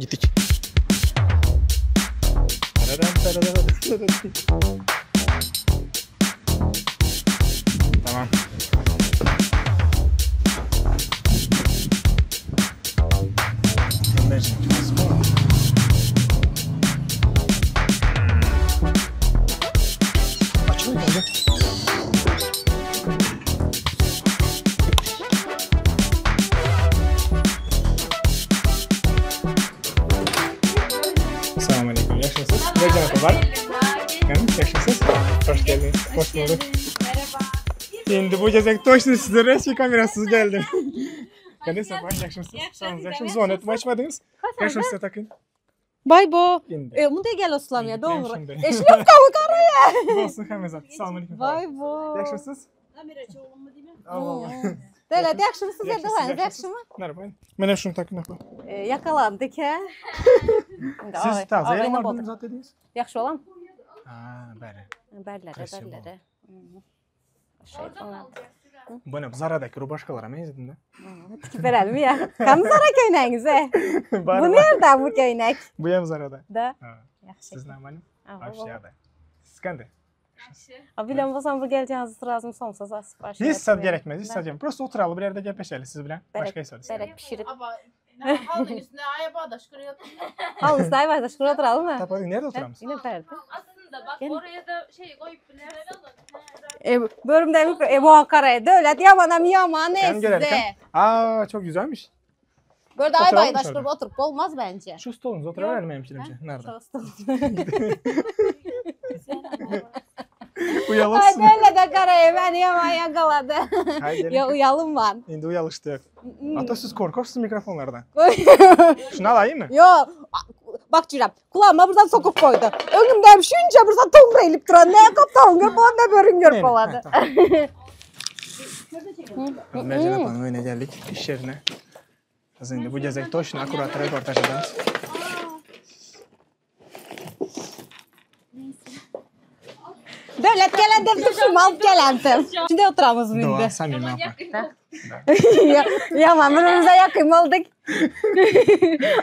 Gitdik. Tamam. Açılın kanka. Selamun aleyküm. Yaşasınız. Ne var? Yani yaşasınız. Hoş geldiniz. Hoş bulduk. Merhaba. Şimdi bu gezek toşnu size resmi kamerasız geldim. Qanday safar yaxshimisiz? Sağolunuz, yaxshimisiz? Zvon açmadınız. Yaxshi size takın. Bay bu. Indi. E, bunu da gel Oslamya Indi, doğru. şimdi. E, şlopka mı karaya? Olsun hemen zaten. Selamun aleyküm. Vay bu. Yaxshimisiz? Allah Allah. Devlet yaxşımısınız Yaxşı, siz Erdoğan? yaxşısınız? Yaxşı mı? Merhaba. Mənə şunu takın apa. E, yakalandık he. Siz taze yer vardınız zaten dediniz. Yaxşı olan? Ha, bəli. Bərlərə, Красиво. bərlərə. Şey, ona. Bu ne? Zara'daki rubaşkalara benzedim de. Tikib verəlim ya. Kan Zara köynəyiniz he? Var, Bu var. nerede bu köynək? Bu hem Zara'da. Da. Ha. Yaxşı. Siz normalim? Aha, Вообще da. Siz qanday? A, bilən bolsam bu gələcəyinizi razım olmasa sipariş. Hiç sad gerekmez, hiç sad gerekmez. Просто oturalım bir yerde gepleşelim siz bilen. Berek- Başka hiç sad istemiyorum. Bərək pişirib. Ama ne, halının üstüne aya bağdaş kırıyordum. Halınızda ayvayda şura oturalım mı? Tapalım, nerede oturalım? Yine pərdə. Aslında bak Gel. oraya da şey koyup bile. E, bölümdə mikro, e, bu Ankara'ya devlet yamanam yaman Sen görelim. size. Aa çok güzelmiş. Böyle Oturalım ay baydaş şöyle. kurup oturup olmaz bence. Şu stolumuza oturabilir miyim hemşirimce? Nerede? Ay Uyalasın. böyle de karaya beni yaman yakaladı. Haydi gelin. ya uyalım ben. Şimdi uyalıştı yok. Hatta siz korkarsınız mikrofonlardan. Şunu alayım mı? Yo bak Cürem kulağıma buradan sokup koydu. Önümden şunca buradan tongra elip duran ne kaptan görüp olan ne börün görüp Neyine? oladı. Ha, tamam. Mercan Apan'ın önüne geldik iş yerine. Az önce bu gezek toşun akurat röportaj ederiz. Devlet gelen de tutuşum alıp gelendim. Şimdi oturamız Doğa mıydı? samimi apa. Ya, yaman birbirimize yakın olduk.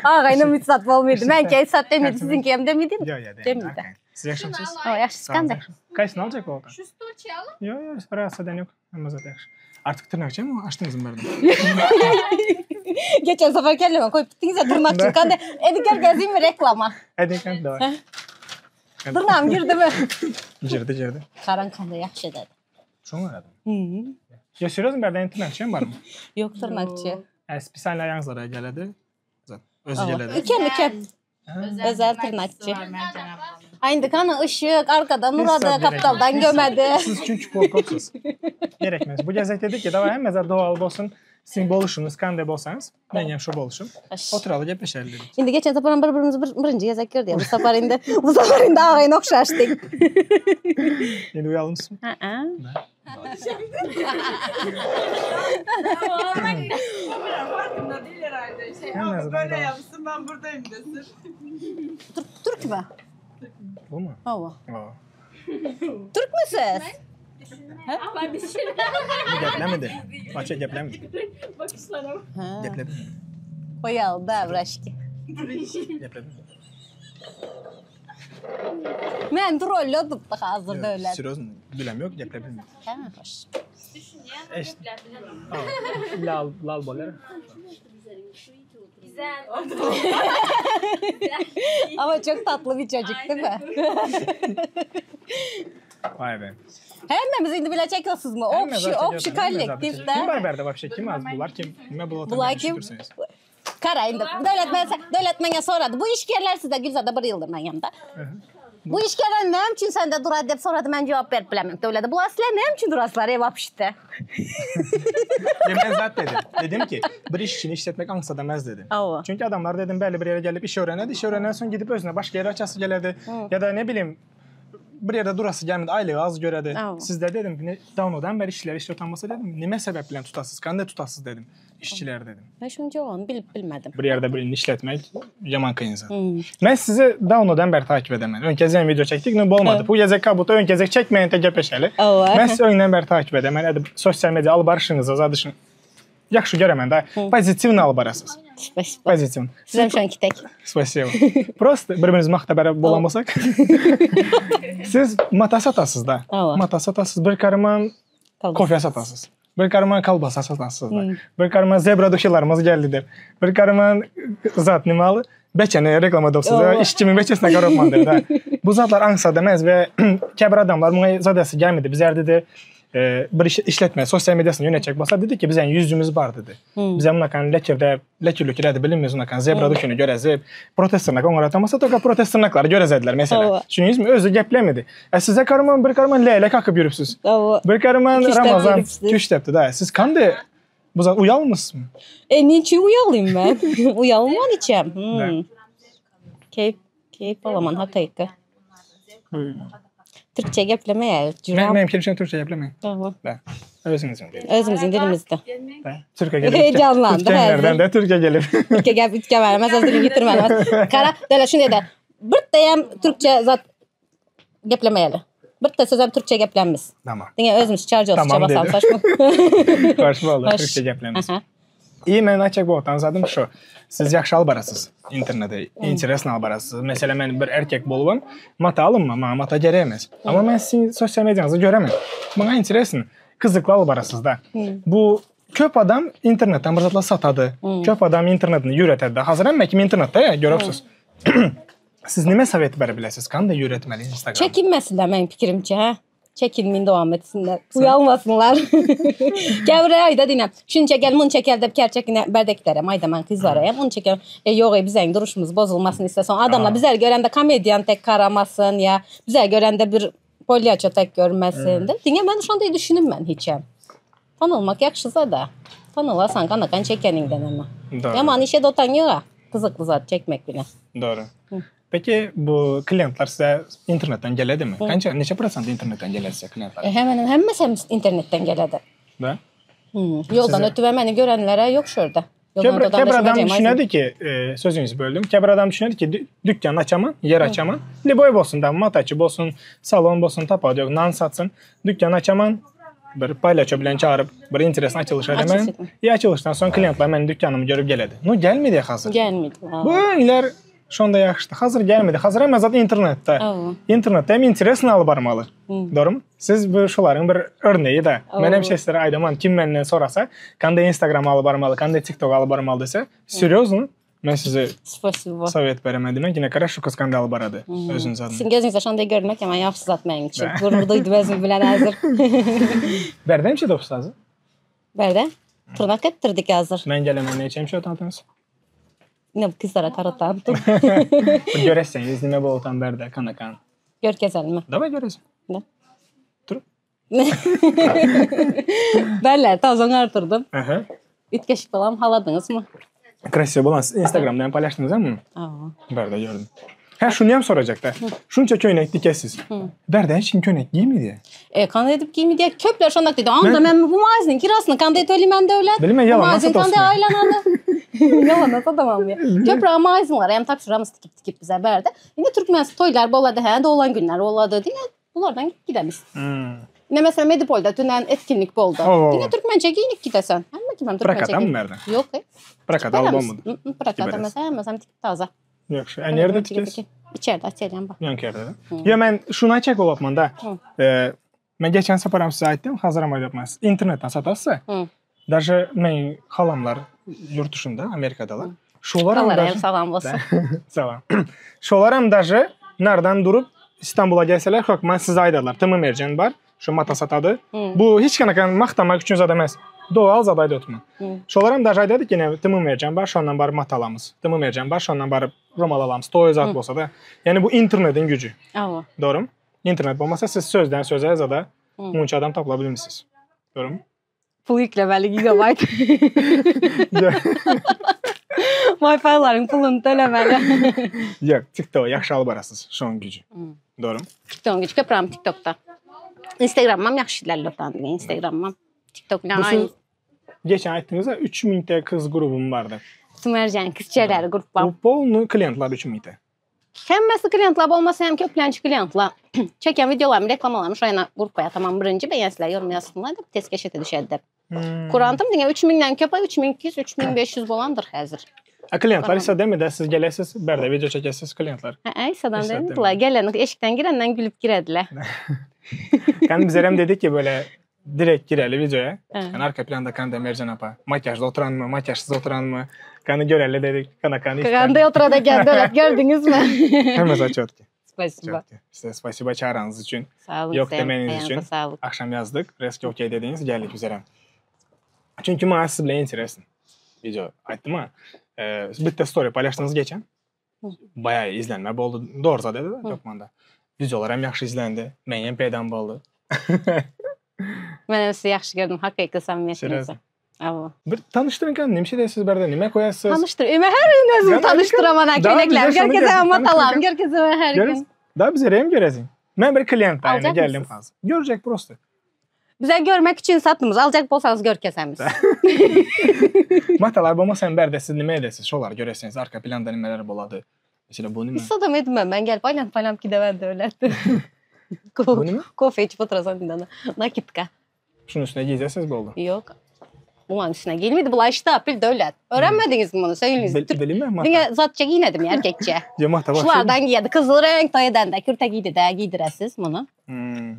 Ağayla bir sat olmaydı. Ben ki sat demedi sizinki hem demedi. Ya ya değil. Demedi. Siz yaşamsınız? O yaxşı qanday? Kaysını alacak o? Şu stol çalalım. Yok yok rahatsız eden yok. Ama zaten yaxşı. Artık tırnakçı mı açtınız mı berdim? Geçen sefer kelleme koyup gittiniz ya tırnakçı. Qanday? Edi gel gezeyim mi reklama? Hadi kan давай. Tırnağım girdi mi? Girdi girdi. Karan qanday yaxşı dedi. Şunu aradım. Ya серьезно berden tırnakçı mı var mı? Yok tırnakçı. Yani spesial ayağınızlara geledi. Zaten özü geledi. Ükem ükem. Özel, Özel tırnakçısı tırnakçı. var Mercan ablanın. Aynı kanı ışık arkadan Hiç uradı sad kaptaldan gerekmez. gömedi. Siz çünkü korkaksınız. Gerekmez. Bu gezek dedik ki davay hem doğal bolsun. Sizin boluşunuz, kanday bolsanız, ben hem şu boluşum. Oturalım gepleşelim dedik. Şimdi geçen sefer birbirimizi bir, birinci gezek gördü ya. Bu sefer indi bu sefer indi ağayını okşaştık. Yeni uyalım mısın? Farkında değil herhalde. Şey, En abi azından böyle daha- yapsın ben buradayım desin. Türk, Türk mü? Bu mu? Hava. Aa. Türk müsünüz? Ama bir şey Bu geplemedi. Bahçe geplemedi. bakışlara bak. Ha. Gepledi mi? Koyalım da vraşki. Gepledi mi? Ben trollüyordum da hazır Yok, devlet. Серьезно, bilem yok, geplebilmedi. Ha, hoş. Düşünce İşte. Aa, Lal, lal bolar. Güzel. Ama çok tatlı bir çocuk değil mi? Vay be. Hemmemiz indi bile çekiyorsunuz mu? Hemme Opşi, zaten opşi gördüm, hemme zaten kollektif çekiyor. Kim de. var berde вообще? Kim az bular? Kim? Ne bular? Bular kim? Kara indi. Devlet ben devlet bana soradı. Bu işkerler size Gülzade bir yıldır ben yanımda. Bu işkerler ne üçün sende durar deyip soradı. Ben cevap verip bilemem. Devlete. Bu aslen ne üçün durasılar ev hapşite. Ya ben zaten dedim. Dedim ki bir iş için işletmek ansa demez dedim. Ava. Çünkü adamlar dedim belli bir yere gelip iş öğrenedi. İş öğrenen sonra gidip özüne başka yere açası geledi. Ya da ne bileyim bir yerde durası gelmedi. Aylığı az göredi. Ava. Sizde dedim ne download'dan beri işçiler iş utanmasa dedim. Nime sebeple tutasız? Kanda tutasız dedim. İşçiler dedim. Ben şunun cevabını bilip bilmedim. Bir yerde birini işletmek yaman kıyın zaten. Ben sizi download'dan beri takip edemem. Ön kez video çektik ne bu olmadı. Bu gezek kabuta ön gezek çekmeyin te gepeşeli. Ava. Ben sizi önden beri takip edemem. Hadi sosyal medya al barışınıza zadışın. Yaxşı görəmən də. Pozitivni alıp barasız. Спасибо. Pozitiv. Sizem şu an kitek. Спасибо. Просто bir-birimizi maqtab bərə bolamasak. Siz mata satasız da. Ava. Mata satasız, bir karman kofe satasız. Bir karman kalbasa satasız da. Bir karman zebra duşilarımız geldi der. Bir karman zat nimalı. Beçəni reklama edipsiz. Ava. İşçimin beçəsinə qarabman der da. Bu zatlar anksa demez ve kəbir adamlar buna zadəsi gəlmedi. Bizər dedi e, bir iş, işletmə sosial mediasını yönətəcək bolsa dedi ki, bizən yüzümüz var dedi. Bizə bunakan lekirdə lekir lükirədi bilinmez unakan zebra dükünü görəzib protest tırnak onlara atamasa toka protest tırnakları görəzədilər mesela. Ava. Düşünüyünüzmü? Özü gəpləmedi. E sizə karman bir karman leylek akıp yürüpsüz. Ava. Bir karman Küştəp Ramazan yürüpsüz. küştəpdi da. Siz kandı bu zat uyalmışsınız? E niçin uyalıyım ben? Uyalman içem. Hmm. Ne? Keyif, keyif alaman hakika. Türkçe geplemeye Mən cüram. mənim fikrimcə türkçə gəpləməyin. Tamam. Da. Özünüzün dilin. Özümüzün dilimizde. Da. Türkiyə gəlib. Heyecanlandı, Ütgənlərdən də Türkiyə gəlib. Türkçe gel ütke vermez, az dilini getirmez. Kara, dele şunu de. Bir deyem Türkçe zat geplemeyeli. Bir de sözem Türkçe geplenmez. Tamam. Dine özümüz çarjı olsun Tamam çaba dedi. saçma. Qarşı oldu. Hoş. Türkçə gəpləməz. Aha. İyi mən açıq bu zadım şu. Siz yaxşı albarasız internetə, interesini albarasız. Məsələn mən bir erkek bolubam, mata alınma, mənə mata gərək Amma mən sizin sosial medianızı görəməm. Mənə interesin, qızıqlı albarasız da. Bu köp adam internetdən bir zatla satadı. Köp adam internetini yürütədi. Hazır əmmə kimi internetdə ya, görürsüz. Siz nimə sovet verə biləsiniz? Qanda yürütməli Instagram? Çekinmesinler benim fikrimce ha. Çekinmeyin devam etsinler. Uyalmasınlar. Gevre ayda dinem. Şunu çekelim, bunu çekelim de gerçek berdeklerem. Ayda ben kızlarayım. Onu çekelim. E yok e bize duruşumuz bozulmasın istesen. Adamla Aa. bizler görende komedyan tek karamasın ya. Bizler görende bir polyaço tek görmesin. De. Dine ben şu anda düşünüm ben hiç. Tanılmak yakışıza da. Tanılasan kanakan çekeninden ama. Doğru. Yaman işe dotan yok. Kızıklı zat çekmek bile. Doğru. Peki bu klientlər sizə internetdən gələdimi? Qancha, neçə prosent internetdən gəlir sizə klientlər? E, hemen hemen internetten geledi. Da? Hmm. Yoldan Size- ötüve beni görenlere yok şurada. Yoldan Kəbir, ötüden kəbir adam beşmeyeceğim, düşünədi ki, e, sözünüzü böldüm. Kəbir adam düşünədi ki, dü- dükkan açaman, yer açaman. Liboy bolsun da, mataçı bolsun, salon bolsun, tapad yox, nan satsın. Dükkan açaman, bir palyaço bilen çağırıp bir interesini açılış Açılış edəmən. etmə. Ya açılışdan sonra klientlər mənim dükkanımı görüb gələdi. No gəlmedi hazır. Gelmedi. Ha. Bu iller şonda yaxşıdır. Hazır gəlmedi. Hazır həmən zat internetdə. Ava. İnternetdə hem interesini alıb barmalı. Doğru mu? Siz bu şuların bir örneği də. Mən həmişə sizlərə aydaman kim məndən sorasa, qanda Instagram alıb barmalı, qanda TikTok alıb barmalı desə, seriyozno mən sizə Spasibo. sovet verəmədim. Mən yenə qara şu qız qanda alıb baradı özünüz adına. Sizin gözünüzde şu anda görmek ama yaxşı zat mənim üçün. Gurur duydum özüm bilen hazır. Bərdəm şey dostazı. Böyle. Tırnak ettirdik hazır. Mən gələm neçə şey tanıdınız? Ne bu kızlara karatan. Görəsən, nimə bu oltan bərdə kana kan. Gör kezelim mi? Davay görəsən. Ne? Dur. Berler tazan artırdım. Aha. Ütkeşik falan haladınız mı? Krasivo bolan siz Instagramdan paylaşdınız mı? Aa. Bərdə gördüm. Hə, şunu ham soracaq da. Şunca köynək dikəsiz. Bərdə heç kim köynək giymidi. E, kan edip giymi diye köpler şondak dedi. Anda ben bu mağazinin kirasını kan det öyle men devlet. Bilmem, yalan Bu mağazinin nasıl kan de aylanalı. yalan nasıl tamam ya. Köprü mağazin var. Hem tapşıramız tikip tikip bize berdi. Yine Türkmen toylar boladı. He, doğulan günler oladı. Yine bunlardan gidemiz. Hmm. Yine mesela Medipol'da tünen etkinlik boldu. Oo. Yine Türkmençe giyinik gidesen. Hem mi kimem Türkmençe Prakadan mı giyinik? bərdə? Yok. E. Prakada alıb olmadı. Prakada Giberez. mesela mesela tikip taze. Yaxşı. Ə, nerede tikəsiz? İçeride açacağım bak. Yank yerdə də. Yo mən şunu açaq olub da. Hı. E, mən geçən səfər həm sizə aytdım, hazıram aytdım. İnternetdən satasız. Hı. Даже mən xalamlar yurt dışında, Amerikadalar. Şolar Kalara даже hem salam olsun. Salam. Şolar hem даже nereden durup İstanbula gəlsələr, hökmən sizə aydarlar. Tımı mercan var. Şu mata satadı. Hı. Bu heç qanaqa maqtamaq üçün zad emas. Doğal zad ayda ötmə. Hı. Şolar hem даже aydadı ki, nə tımı mercan var, şondan barıb mata alamız. Tımı mercan var, şondan barıb romal alamız. Toy zad bolsa da. Yəni bu internetin gücü. Ava. Doğru mu? İnternet olmasa siz sözdən sözə zada Hı. munca adam tapıla bilmirsiniz. Doğru mu? Pul yüklemeli gigabyte. Wi-Fi'ların pulunu tölemeli. Yox, TikTok yaxşı alıb arasız şonun gücü. Doğru mu? TikTok'un gücü köprüm TikTok'ta. Instagram'ım yaxşı ilerliyor Instagram'ım. TikTok'la Bu aynı. siz geçen aytdığınızda 3000 tə qız grubum vardı. Sümercan kızçeler grupam. Bu polnu klientlar 3000 tə. Hemmesi klientlar olmasa hem köplençi klientlar. Çeken videolarımı, reklamalarımı şuraya grupaya tamam birinci beğensiler, yorum yazsınlar da tez keşete düşerdi. Kurantym diňe 3000-den köp, 3200, 3500 bolandyr häzir. A klientler ise demedi, siz gelesiz, berde video çekesiz klientler. Hä, isadan Isadan demediler. Gelen eşikden girenden gülüp girediler. Yani biz Erem dedik ki böyle direkt gireli videoya. He. Yani arka planda kan da Mercan apa. Makyajda oturan mı, makyajsız oturan mı? Kanı göreli dedik. Kana kanı işte. Kanda oturada geldi evet gördünüz mü? Hemen çöktü. Spasiba. Çöktü. Size spasiba çağıranız için. Sağ olun. Yok size. demeniz Ayağınıza için. Sağlık. Akşam yazdık. Reski okey dediniz. Geldik üzere. Çünkü bana siz bile interesin. Video aytdım ha. Ee, bitti story paylaştınız geçen. Bayağı izlenme oldu. Doğru zaten dedi. Lokmanda. Videolar hem yaxşı izlendi. Men hem peydam oldu. Ben hem sizi yaxşı gördüm. Hakiki samimiyetinizi. Seriozно. Avo. Bir tanıştırın kan. Nime şey siz berde nime koyasınız? Tanıştır. Ömer her gün özümü Ya, tanıştıramam. Daha Köynekler. bize şunu Herkese gör- matalam. tanıştırın. Herkese her Görürsün. gün. Daha bize rem göresin. Ben bir klient yani Alacak geldim mısınız? fazla. Görecek prosto. Bize görmek için sattınız. Alacak bolsanız gör kesemiz. Matalar bolmasa sen berde siz nime edesiz? Şolar göresiniz. Arka planda nimeler boladı. Mesela bu nime? Hiç adam etmem. Ben gelip aynen falan ki de ben de öyle. Bu nime? Kofe içip oturasan bir Nakitka. Şunun üstüne giyeceksiniz boldu. Yok. Bunların üstüne giyilmedi. Bular işte apil devlet. Öğrenmediniz mi bunu? Söyleyiniz. Bel, Türk belime mata. Diňe zatça giynedim ya erkekçe. Ya mata bak. Şulardan giyedi. Kızıl renk toydan da kürte giydi de giydiresiz bunu. Hmm.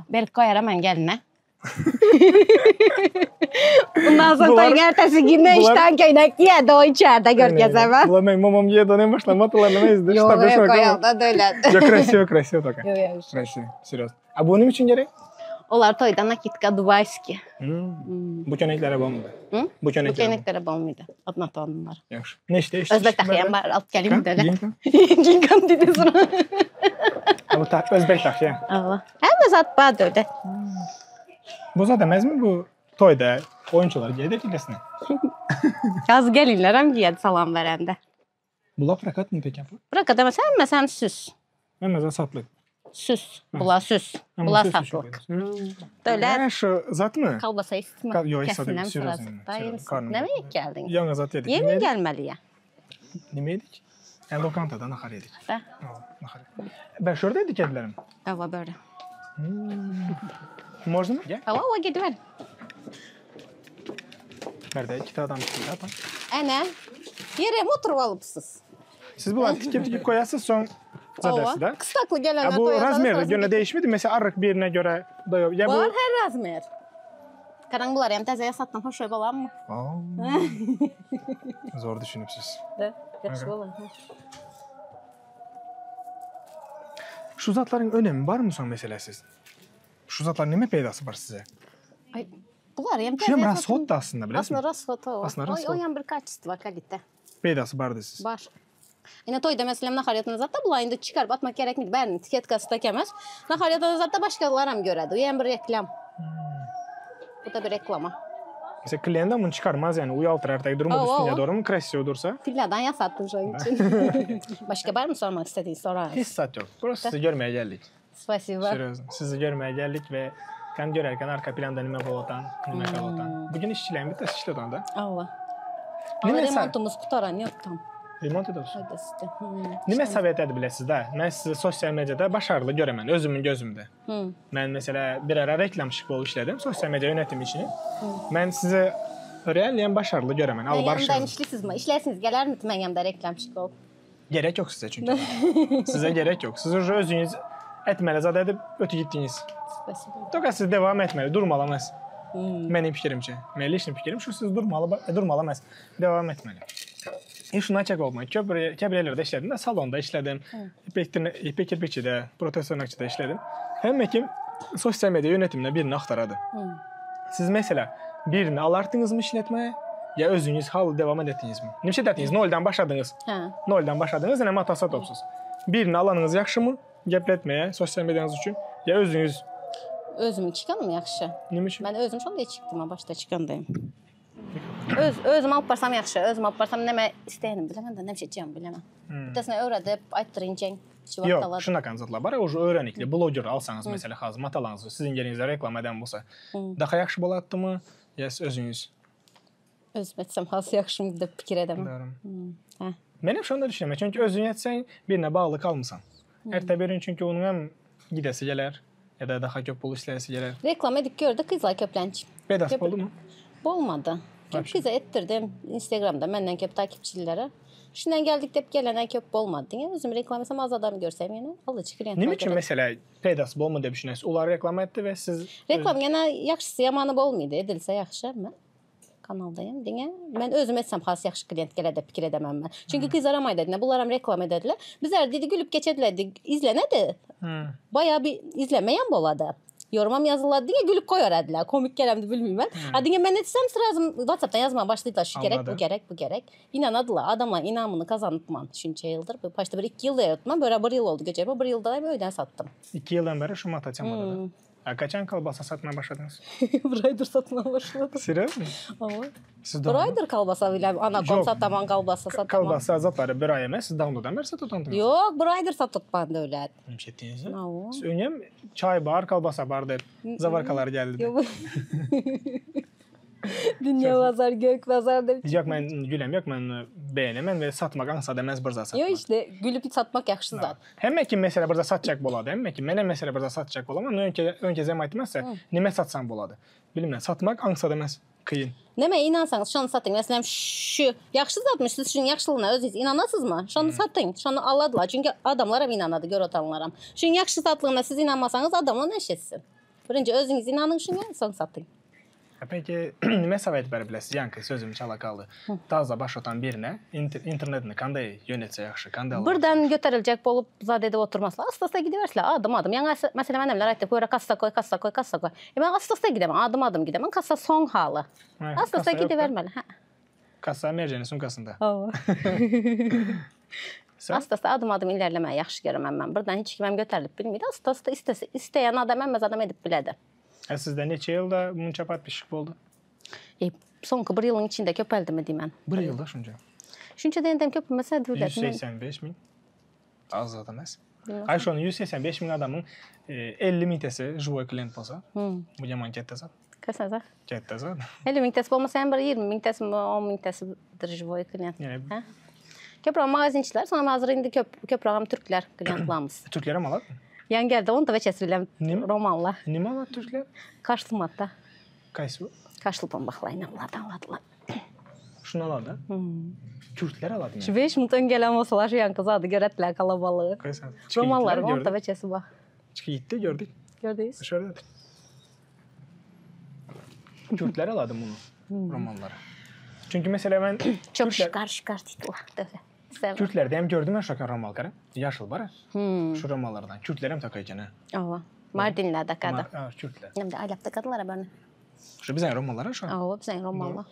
Berk koyar hemen geline. Bundan sonra Bular- toyun ertesi günü bular- işten köynek giyedi o içeride gör gezemem. Ulan ben mamam giye dönem başla matalar nime izdi. Yok yok koyalda devlet. Ya красиво, красиво только. Yok yok. Красиво, серьезно. A bu nime için gerek? Olar toyda nakitka Dubayski. Hmm. Bu köneklere bolmadı. Hı? Bu Bu köneklere. köyneklere bolmuydu. Adına onlar. Yaxşı. Ne işte işte. Özbek taxıyan var. Alıp geleyim de öyle. Kan? Gingan dedi sonra. Bu ta Özbek taxıyan. Allah. Hem zat bad öyle. Bu zaten demez mi bu toyda oyuncular giydi kilesine? Yaz gelinler hem giyedi salam verende. Bu laf rakat mı peki? Bırak adama sen mesela süs. Ben mesela satlık. Süs. Bula süs. Ama Bula süs satlık. düşük. Hmm. Böyle Ha, şu zat mı? kalbasa ismi. Kal- yo, istedim, Kesinden seriozно, sırası. seriozно, Dayı mısın? karnım Nereye geldin? Yalnız zat yedik. Yemin Nime yedik? gelmeli ya. Nime yedik? Yani lokantada nahar yedik. Da. Ha, nahar. Ben şurada yedik kedilerim. Hava böyle. Можно mı? Gel. Hava o gidiver. Nerede? İki tane adam çıktı. Zaten. Ene. Yere oturup alıpsız. Siz bu tikip tikip koyarsınız son zadası da. Kıstaklı gelenler Ya bu toya razmer sarı göre değişmedi. Mesela arık birine göre da yok. Ya bu Var her razmer. Karan bular hem teze sattım. Hoş olan mı? Aa. Zor düşünüpsüz. De. Yaxşı olan. Şu zatların önemi var mı son mesela siz? Şu zatların nime peydası var size? Ay, bular hem Şu hem teze rasxod da aslında biləsən. Aslında rasxod o. Aslında Oy, rasxod. o yan bir kaçtı kalite. Peydası vardı siz. Var. Yine toyda mesela naxaryatını zat da bular indi çıkarıp atmak gerekmedi. Bərinin etiketkası da kemez. Naxaryatını zat da başkaları hem görədi. O yan bir reklam. Bu da bir reklama. Mesela klient bunu çıkarmaz yani uyaltır artık durumu Oo, üstüne oo. doğru mu krasivo dursa. Tilladan yasattım şu an için. Başka var mı sormak istediğin sorar. Hiç sat yok. Burası sizi görmeye geldik. Spasiba. Seriozно. Sizi görmeye geldik ve kan görerken arka planda nime bolatan, nime kalatan. Bugün işçilerin bir tası işliyor da. Allah. Nime Ama sen- remontumuz qutaran yox tam. Remont ediyorsun. Faydası. Hmm. Nime sovet edə biləsiniz də? Mən sizi sosial mediada başarılı görəmən özümün gözümdə. Hmm. Mən mesela bir ara reklamçı olub işlədim, sosial media yönetimi işini. Mən sizi real yəni başarılı görəmən, Mən al yanımda barışırım. işlisiniz mi? İşlərsiniz gələrmi mən yanımda reklamçı ol? Gerek yok size çünkü. size gerek yok. Siz уже özünüz etməli zad edib ötü getdiniz. Spasiba. Toka siz devam etməli, durmalamaz. Hmm. Mənim fikrimcə. Mənim lично fikrim şu siz durmalı, durmalamaz. Devam etməli. E şuna çək olmayın. Köprü, kəbirələrdə işlədim də, salonda işlədim. İpek, İpek kirpiçidə, protez tırnakçıda işlədim. Həmmə kim sosial media yönetimində birini axtaradı. Hmm. Siz mesela birini alardınız mı işletmeye ya özünüz hal devam etdiniz mi? Neçə etdiniz? Noldan başladınız. Hə. Noldan başladınız, yəni mata satopsuz. Birini alanınız yaxşı mı? Gəplətməyə sosial medianız üçün ya özünüz Özümün çıxanım yaxşı. nə üçün? Mən özüm şonda çıxdım, ha, başda çıxandayım. Öz özüm alıp barsam yaxşı, özüm alıp barsam nəmə istəyənim biləməm də, nə şey biləməm. Hmm. Bitəsini öyrədib, aytdırınca şu vaxt Yox, alar. şuna zatlar var. Уже öyrənikli bloger alsanız mesela hazır matalanızı sizin yerinizə reklam edən bolsa, daha yaxşı bolatdı mı? Ya siz özünüz? Özüm etsəm hansı yaxşımı da fikir edəməm. Doğru. Hə. Mənim şunu da düşünürəm. Çünki özün etsən birinə bağlı qalmısan. Ertə bir gün çünki onun həm gidəsi gələr ya da daha köp pul işləyəsi gələr. Reklam edib gördük qızlar köplənç. Bedava Köp- oldu mu? Bolmady. Köp güze etdirdim Instagramda menden köp takipçilere. Şundan geldik dep gelene köp bolmady. Diňe özüm reklama etsem az adam görsem ýene alyjy klient. Nime üçin mesela peýdasy bolmady dep düşünesiz? Ular reklama etdi we siz Reklam ýene ýagşysy ýamany bolmady. Edilse ýagşy ama kanaldaýam diňe men özüm etsem has ýagşy klient geler dep pikir edemem men. Çünki gyzlaram aýdady, bularam reklama edediler. Bizler diýdi gülüp geçediler diýdi, izlenedi. Baýa bir izlemeýän bolady. Yorumam ýazylady diňe gülüp goýardylar. Komik gelemdi bilmeýän men. A diňe men etsem sразу WhatsApp'dan ýazmaga başladylar. Şu gerek, bu gerek, bu gerek. Inanadylar. Adamlar inamyny kazanypman şunça ýyldyr. Bu başda bir 2 ýyl ýatman, böyle bir ýyl oldy geçen. Bir ýylda hem öýden satdym. 2 ýyldan beri şu mata temada da. A kaçan kolbasa satmaya başladınız? Bir aydır satmaya başladım. Серьезно? Ava. Siz Bir aydır kalbasa bile anakon Yok. sataman kalbasa sataman. Kolbasa zatları bir ay emas, siz downloaddan beri satıyordunuz. Yok bir aydır satypman döwlet. Ne etdiniz? Ava. Siz öňem çay bar, kolbasa bar dep zavarkalar geldi. Yok. Dünya pazar, gök pazar dep. Yok men gülem yok men beğenemem ve satmak aňsat emas bir zat satmak. Yok işte gülüp satmak yaxşı zat. Hemme kim mesela burada satacak bolady, hemme kim mene mesela burada satacak bolamam. Önce önce zem aytmazsa nime satsam bolady. Bilmem satmak aňsat emas, kıyın. Neme inansanız şonu satın. Mesela şu yaxşı zatmış, siz şunun yaxşılığına özünüz inanasınız Şonu satın, şonu aladılar. Çünkü adamlar ham inanadı, gör otanlar ham. Şunun yaxşı satlığına siz inanmasanız adamlar ne etsin? Birinci özünüz inanın şuna, son satın. Ha, Peki nime sovet berip bilesiz? Yankı sözüm çala kaldı. Taza başlatan birine internetini kanday yönetse yaxşı, kanday alıp Birden götürülecek bolup zat edip oturmasla. Asta asta gidiversinler adım adım. Yani mesela annemler aytdı, koy kassa koy, kassa koy, kassa koy. E ben asta asta gidemem, adım adım gidemem. Kassa son halı. Ha, Asta asta kassa yok da. gidivermeli. Ha. Kassa merceğinin sumkasında. Sen? Asta asta adım adım ilerlemeyi yaxşı görürəm mən. Birden hiç kiməm götürülüp bilmeydi. Asta asta istese, isteyen adam əmməz adam edip bilədi. Ha, sizde neçe yılda bunca подписчик boldu? E, sonki bir yılın içinde köpəldi mi deyim mən. Bir yılda şunca. Şunca deyəndə köpəlməsə dövlət. 185 bin. Az zat emas. Ay şonu 185 bin adamın 50 mintesi живой klient bolsa. Bu yaman ketdi zat. Kəsəzə. Ketdi zat. 50 min təs olmasa həm bir 20 min təs, 10 min təs живой klient. Yani Hə? Köprü magazinçiler, sonra hazır indi köp köprü Türkler klientlarımız. Türklere mi alat? Yan geldi, onu da veçesi biləm Nime? romanla. Nime alat Türkler? Kaşlımatda. Kaysı bu? Kaşlı pambaqlayla bunlardan aladılar. Şunu aladı. Kürtler aladı yani. Şu 5 minut ön gələn olsalar şu yan qız adı görətdilər kalabalığı. Kaysı. Romanlar, onu da gördük. veçesi bax. Çıkı gitti gördük. Gördünüz? Dışarıda. Kürtler aladı bunu. Romanları. Çünkü mesela ben Çok Kürtler, şıkar şıkar deyirlər. Dövlət. Sevəm. Kürtlerde hem gördüm ben şokan romal kara. Yaşıl var ha. Şu romallardan. Kürtler hem takayken ha. Ava. Mardinlər də qada. Ha, Kürtler. Həm də Aylapda qadılar bəni. Şu bizim romallara şu an. Ava, bizən romanlar.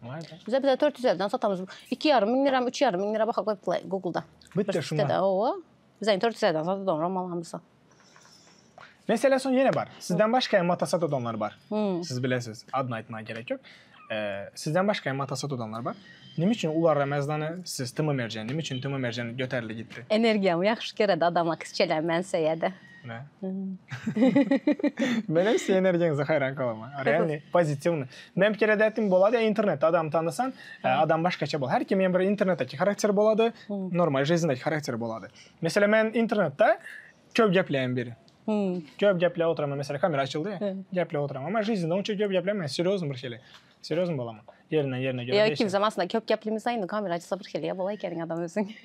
Vay be. Bizə bizə 450-dən satamız. 2,5 min lira, 3,5 min lira baxa qoyublar Google-da. Bitti Bir şunlar. sitədə, ova. Bizən 450-dən satılır roman hamısı. Mesela son yine var. Sizden başka mata olanlar var. Siz bilesiniz. Adını aytmaya gerek yok. Sizden başka mata olanlar var. Nime için ular Ramazan'ı siz tımı mercan, nime için tımı mercan götürüldü gitti. Energiyamı yaxşı görədi adamlar qızçələr mən səyədə. Ne? Ben hepsi enerjinize hayran kalamam. Реально pozitivni. Men bir kere de ettim boladı ya internette adam tanısan, adam başkaça bol. Her kimin bir internetteki karakter boladı, normal жизньдeki karakter boladı. Mesela ben internette köp gepleyen biri. Köp geple oturamam. Mesela kamera açıldı ya. Geple oturamam. Ama жизньде onça köp geplemem. Серьезно bir şeyle. Серьезно bolamam. Yerinden yerine göre Ya değişir. ikimiz aslında köp gəplimiz aynı kamera açsa bir xeyli bola ekenin adam özün.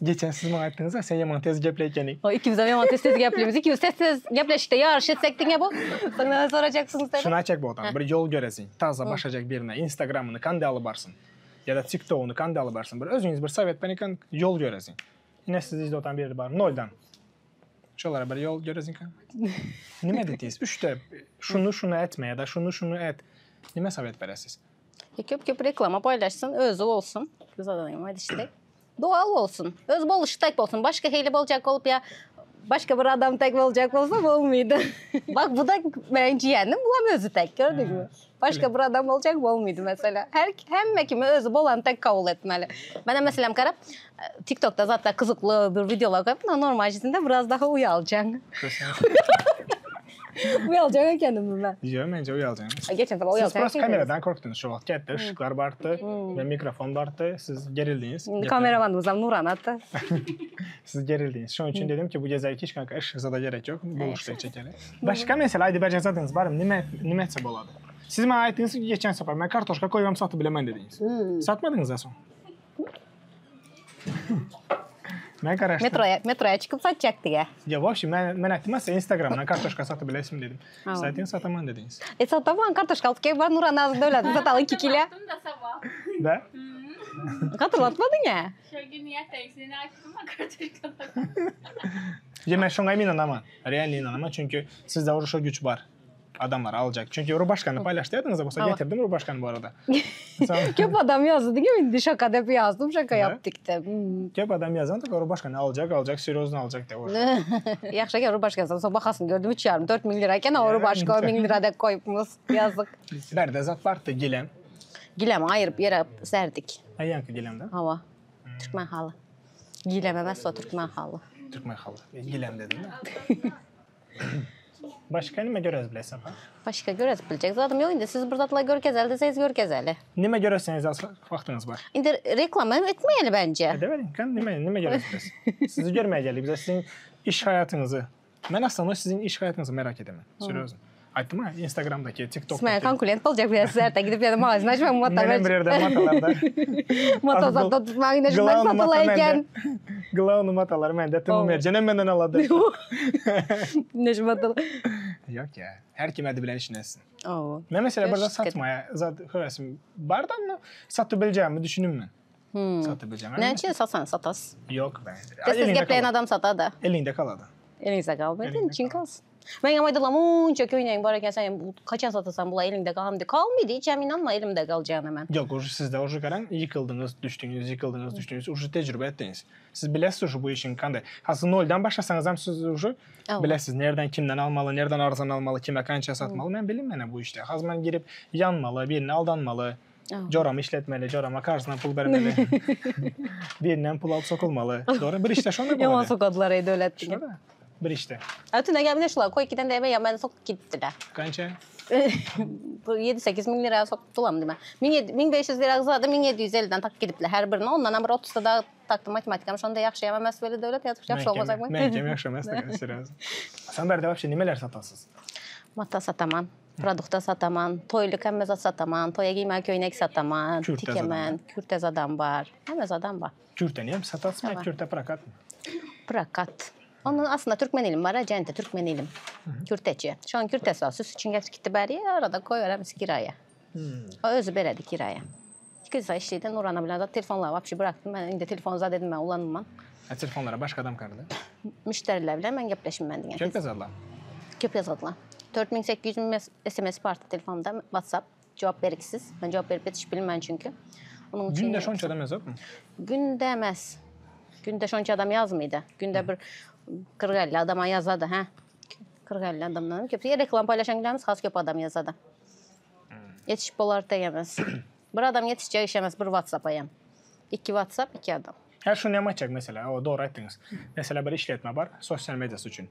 Geçen siz bana aytdınız ya sen yaman tez gepleykeni. O ikimiz de yaman tez tez gəplimiz. İkimiz tez tez gəpləşikdə yarış etsək dinə bu. Sonra soracaksınız dedi. Şunu açak bu adam. Bir yol göresin. Taza başlayacak birine. Instagram'ını kandı alıp barsın. Ya da TikTok'unu kandı alıp barsın. Bir özünüz bir sovet beni yol göresin. Yine siz izle otan biri var. Noldan. Şuralara bir yol göresin kan. Nime dediniz? Üçte şunu şunu etme ya da şunu şunu et. Nime sovet veresiz? Ya Köp köp reklama paylaşsın, özü olsun. Güzel adamım, hadi işte. Doğal olsun. Öz bol tek olsun. Başka heyli olacak olup ya başka bir adam tek olacak olsa olmaydı. Bak bu da ben ciğerim, bulam özü tek gördün mü? Başka bir adam olacak olmaydı mesela. Her hemme kimi özü bolan tek kabul etmeli. Ben de mesela karab TikTok'ta zaten kızıklı bir videolar koyup da normal içinde biraz daha uyalacaksın. Uyalacaksın kendimi ben. Diyor bence uyalacağım. Geçen sabah Siz uyalacaksın. biraz kameradan korktunuz şu vaxt. Getdi, ışıklar bardı ve mikrofon bardı. Siz gerildiniz. Kameramanımız Nuran hatta. Siz gerildiniz. Şunun için dedim ki bu gece hiç kanka ışıksa da gerek yok. Buluşta çekelim. Başka mesela haydi bence zaten var mı? Nime, nime etse boladı? Siz maňa aýtdyňyz ki, geçen sapar men kartoşka koýubam satyp bilemen dediňiz. Satmadyňyz da soň. Men garaşdym. Metroya, metroya çykyp satjakdy ya. Ya вообще men men aýtdym size Instagramdan kartoşka satyp bilesim dedim. Siz aýtdyňyz sataman dediňiz. E sataman kartoşka alyp gel bar Nurana az döwlet sataly 2 kilo. Attım da sabah. Da? Hatırlatmadın ya. Şu gün niyet açtım da kartoşka Ya men şoňa emin inanaman. Реально inanaman çünki sizde уже şo güç bar. Adamlar alacak. Çünki rubaşkany paýlaşdyňyz bolsa Hawa. getirdim rubaşkany bu arada. Sen- Köp adam yazdı değil mi? Indi şaka dep yazdım şaka Ne? yaptık da. Hmm. Köp adam yazan da rubaşkany alacak alacak serýozny alacak de уже. Yaxşı ki rubaşka yazdım. Bakasın gördüm 3 yarım 4 bin lirayken o rubaşka 1000 lira da koyupmuş. Yazık. Berde zat bar da gilem. Gilem ayırıp yere serdik. Ha yankı gilem de. Hava. Türkmen halı. Gilem emes o Türkmen halı. Türkmen halı. Gilem dedim de. Başka nime görez bilesen ha? Başka görez bilecek zaten yok indi. Siz burada görkezeli deseniz görkezeli. Nime göreseniz az vaktiniz var. İndi reklam etmeyeli bence. Edeverin kan nime nime görez bilesin. Sizi görmeye geldik bize sizin iş hayatınızı. Ben aslında sizin iş hayatınızı merak edemem. Serýozno. Aýtdym ha Instagram'daki, İsmail TikTok'taki. konkurent olacak biraz serte gidip yani mağazını açmam mata Menem bir yerde matalarda. Mata satda tutmak yine şundan Glavnu mata satılayken. mende. Glavnu matalar mende. Tüm Oh. mercenem benden aladı. Ne şu matalı. Yok ya. Her kim hadi bilen işini etsin. Oo. Men mesela burada Görüşürüz. satmaya zat hövesim bardan mı satabileceğimi düşünün mü? Hmm. Satabileceğim. Ne için satsan satas. Yok ben. Siz Elinde gepleyen kaladı. adam sata da. Elinde kaladı. Elinizde kalmadı. Elinde için kalsın. Ben ama munca köyneğin var iken sen bu kaça satasan bula elinde kalmadı. Kalmadı. Hiç hem inanma elimde kalacağına hemen. Yok ucu sizde ucu karan yıkıldınız, düştünüz, yıkıldınız, düştünüz. Ucu tecrübe ettiniz. Siz bilesiz ucu bu işin kanday. Aslında noldan başlasanız hem siz ucu Evet. bilesiz nereden kimden almalı, nereden arzan almalı, kime kança satmalı. Ben bilim mene bu işte. Hazman girip yanmalı, birine aldanmalı. Evet. Coramı işletmeli, corama karşısına pul vermeli. Birinden pul alıp sokulmalı. Doğru. Bir işte şonu Yaman yapamadı. sokadılar ey devlet. Şurada. Bir işte. Ötüne geldi şular koy iki tane de eve ya ben sokup gittiler. Kança? Bu 7-8 bin liraya soktular mı değil mi? 1500 lira zaten 1750'den tak gidipler her birine. Ondan bir 30'da da taktım matematikam. Şunu da yaxşı yememez böyle devlet yazmış. Yaxşı olmaz mı? Məhkəmə yaxşı olmaz da serioz. Sen berde вообще nimeler satasız? Mata sataman, produkta sataman, toyluk hemme zat sataman, toya giyme köynek sataman, Kürtez tikemen, kürtez adam var. Hemme adam var. Kürte niye satasın? Tamam. Kürte prakat mı? Prakat. Onun aslında Türkmen ilim var, cente Türkmen ilim. Kürteci. Şu an kürtesi var. Süs için getir gitti beriye, arada koyuyorum kiraya. O özü beredi kiraya. Kızsa işliydi, Nurhan'a bilen de telefonla vapşi bıraktım. Ben indi telefonza dedim ben ulanmam. Ha, telefonlara başka adam kardı. Müşteriler bilen ben gepleşim ben diye. Köp yazarlar. Köp yazdılar. 4800 mes- SMS vardı telefonda WhatsApp. Cevap veriksiz. Ben cevap verip yetiş bilmem çünkü. Onun için Günde şonça adam yazar mı? Günde emez. Günde şonca adam yazmıydı. Günde bir 40-50 adama yazadı. Hə. 40-50 adamdan köp. Ya reklam paylaşan günlerimiz has köp adam yazadı. Yetişip olar diyemez. bir adam yetişecek işemez bir WhatsApp'a yem. İki WhatsApp, iki adam. Her şunu yapacak mesela, o doğru aytdınız. Mesela bir işletme var, sosyal medyası üçün.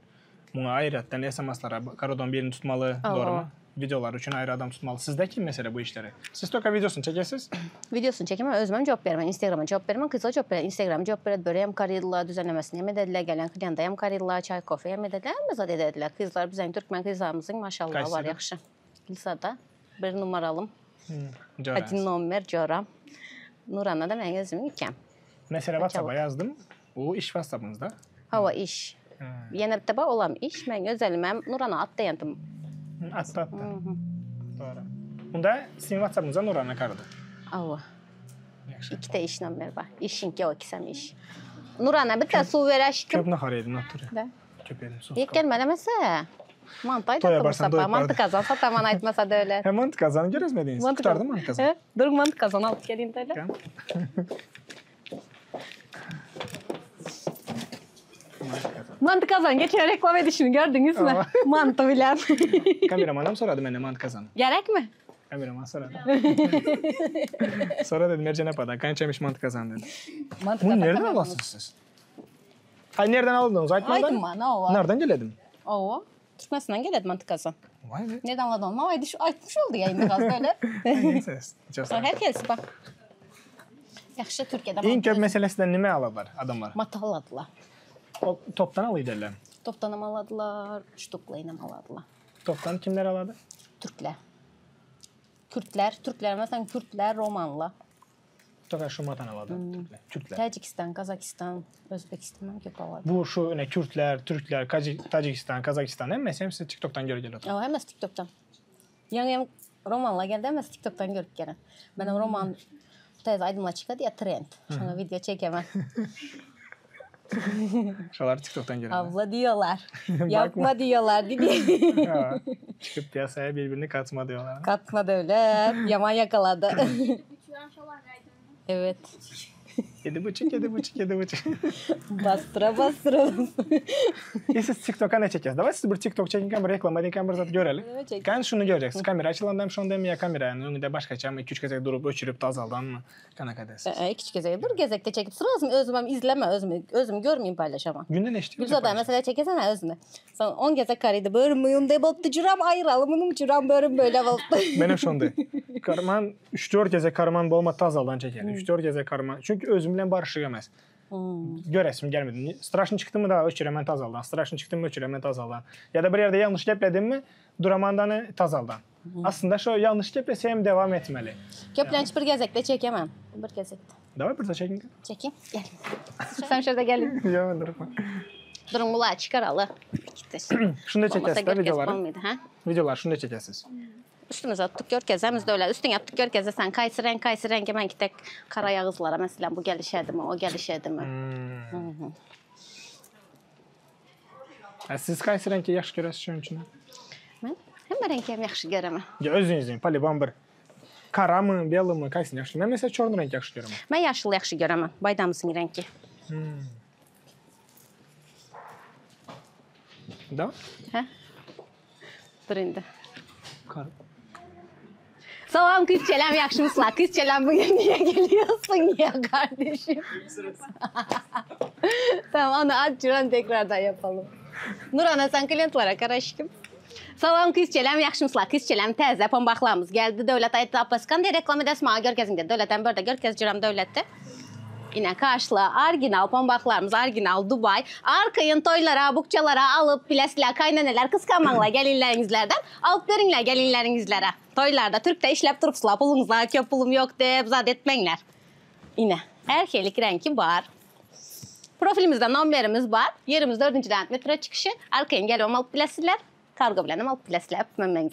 Buna ayrıca SMS'lara karadon birini tutmalı, Aa. doğru mu? Videolar üçün ayrı adam tutmalı. Sizde kim mesela bu işleri? Siz toka videosunu çekesiz. Videosunu çekemem, özümem cevap vermem, Instagram'a cevap vermem, kıza cevap vermem, Instagram'a cevap vermem, böreğim karıydılar, düzenlemesini yem edediler, gelen kliyenta yem karıydılar, çay kofe yem edediler, hem zat edediler. Kızlar, bizim Türkmen kızlarımızın maşallah var Kayseri. yaxşı. Lisada bir numaralım, Coraz. Adin nomer coram. Nurhan'a da ben özümün ikem. Mesela WhatsApp'a yazdım. O iş WhatsApp'ınızda. Hava iş. Yenə bir dəfə olan iş, mən özəliməm Nurana at deyəndim. Hı, Attı attı. Doğru. Bunda sizin WhatsApp'ınıza Nurhan'a kardı. Ava. Yaxşı. İki də iş nomer var. İşinki o ikisəm iş. Nurana bir də su verəşkim. Köp nahar yedim, naturi. Da. Köp yedim, sus. Yek gelmələməsə. Mantı Toya aytdı bu barsan sabah. doyup Mantı bardı. kazan sataman aytmasa da öyle. Hemen kazanı görezmediniz. Mantı Kurtardı kazan. mantı kazanı. He? Dur mantı kazan alıp geleyim de öyle. Tamam. Mantı kazan geçen reklam edişini gördünüz mü? Mantı bilen. Kameramanım soradı benden mantı kazanı. Gerek mi? Kameraman soradı. Sonra dedim Ercan Apada, kançaymış mantı kazan dedi. Mantı Bunu nereden alasınız siz? Hayır nereden aldınız? Aytmadan. Aytma, ne o? Nereden geledim? Oo. Türkmenistan'dan geledi mantı kazan. Vay be. Nereden anladın onu? Ama aytmış oldu yayında gaz böyle. Neyse. Çok Herkes bak. Yaxşı Türkiye'de En mantı köp meselesinden nime alırlar adamlar? Mata aladılar. O toptan alıydılar. Toptan aladılar, ştukla ilə aladılar. Toptan kimler aladı? Türklər. Kürtler, Türkler mesela Kürtler, Romanla. Toka şu matan alada. Türkler. Kürtler. Tacikistan, Kazakistan, Özbekistan köp alada. Bu şu ne Kürtler, Türkler, Kaci- Tacikistan, Kazakistan hemmesi hepsi TikTok'tan göre geliyor. O hemmesi TikTok'tan. Yani hem romanla geldi hemmesi TikTok'tan görüp gelen. Ben roman tez aydınla çıkadı ya trend. Şuna video çekemem. Şolar TikTok'tan göre. Abla diyorlar. Yapma diyorlar dedi. Ha, Çıkıp piyasaya birbirini katma diyorlar. Katma devlet. Yaman yakaladı. Uçuran şolar aydın. evet. 7,5, 7,5, 7,5. Bastıra bastıra. E siz TikTok'a ne çekeceğiz? Davay siz bir TikTok çekin, bir reklam edin, bir zat görelim. Ne çekin? Kan şunu göreceksiniz. Kamera açılandan mı şunu ya kamera yani önünde başka mı 2-3 gezek durup öçürüp azaldan mı? Kana kadesiz. Ee, küçük gezek. Bir gezekte çekip sırasını özüm izleme özümü. Özüm görmeyeyim paylaşamam. Günde ne işliyor? Gülzada mesela çekesene özünü. Son 10 gezek karıydı. Börüm de boptu cüram ayıralım bunu cüram börüm böyle boptu. Benim şonda. Karman 3-4 gezek karman bolma tazaldan çeker. 3-4 gezek karman. Çünkü özümle barışık emas. Göresim gelmedi. Страшно çıktı mı da öçürəmən tazaldan. Страшно çıktı mı öçürəmən tazaldan. Ya da bir yerde yanlış gepledim mi duramandanı tazaldan. Aslında şu yanlış geplesem devam etmeli. Köplenç bir gezekte çekemem. Bir gezekte. Davay bir de çekin. Çekeyim. Gel. Sen şurada gelin. Ya durma. Durun bula çıkaralı. Gitti. Şunu da Olmasa çekəsiz görkez videoları. olmaydı, ha? Videolar şunu da çekəsiz. Üstümüze attık görkezemiz de öyle. Üstüne attık görkeze sen kaysı renk kaysı renk hemen gitek kara yağızlara mesela bu gelişedi mi o gelişedi mi? Hmm. Ha, siz qaysı rengi yaxşı görəsiniz şunun üçün? Ben hem renk hem yaxşı göremem. Ya özünüzün polibon bir kara mı, beli mı, qaysını yaxşı? Mən mesela çornu renk yaxşı görürəm. Ben yaşıl yaxşı göremem. Baydamısın renki. Da? Ha? Dur indi. Kara. Salam kız çelem yaxşı mısın? Kız çelem bugün niye geliyorsun ya kardeşim? tamam onu aç şuran tekrardan yapalım. Nurana sen klientlere karaşkım. Salam kız çelem yaxşı mısın? Kız çelem təzə pambaqlarımız geldi. Dövlət ayıtdı Abbaskan diye reklam edəs mağa görkezin dedi. Dövlətən burada görkez cüram dövlətdə. Yine karşılığı arginal pambaqlarımız, arginal Dubai. Arkayın toylara, bukçalara alıp bilesler, kaynaneler kıskanmanla gelinlerinizlerden alıp verinler gelinlerinizlere. Toylarda Türk'te işlep durupsula pulunuzla köp pulum yok deyip zat etmenler. Yine erkelik renki var. Profilimizde nomberimiz var. Yerimiz 4. Levent metro çıkışı. Arkayın gelip alıp bilesler. Kargo bilen alıp bilesler. Öpmem ben